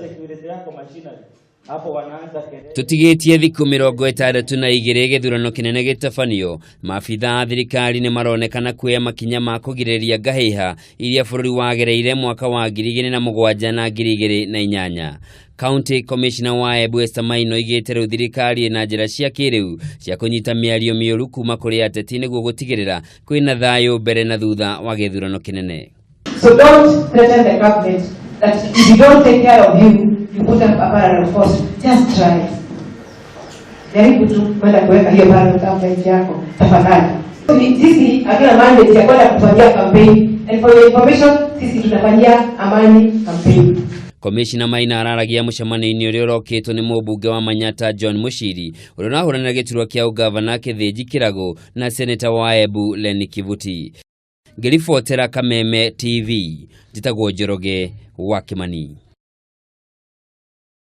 Leta security yako machinery. Hapo wanaanza kelele. Tũtigĩtie thikũ 62 gĩthurano kĩnene gĩtabanio, maabitha a thirikari nĩ maronekana kuoya makinya ma kũgirĩrĩria ngahĩha iria bũrũri wagereire mwaka wa 2007 na 2008. County Commissioner wa Embu Esther Maina oigĩte rĩu thirikari ĩna njĩra cia kĩrĩu cia kũnyita mĩario mĩũru kuma kũrĩ ateti nĩguo gũtigĩrĩra kwĩna thayũ mbere na thutha wa gĩthurano kĩnene. So don't threaten the government that if you don't take care of you, you put up a parallel force. Just try. Jaribu tu kwenda kuweka hiyo parallel government yako tafadhali. Sisi hatuna mandate ya kwenda kufanyia campaign. And for your information, sisi tunafanyia amani campaign. Komishina Maina araragia mũcemanio-inĩ ũrĩa ũrokĩtwo nĩ mũmbunge wa Manyata John Mushiri, ũrĩa ũrahũranĩra gĩturwa kĩa ũgavana Kĩthĩnji Kĩragũ, na seneta wa Embu Lenny Kivuti. Ngĩribotera Kameme TV, njĩtagwo Njoroge wa Kĩmani.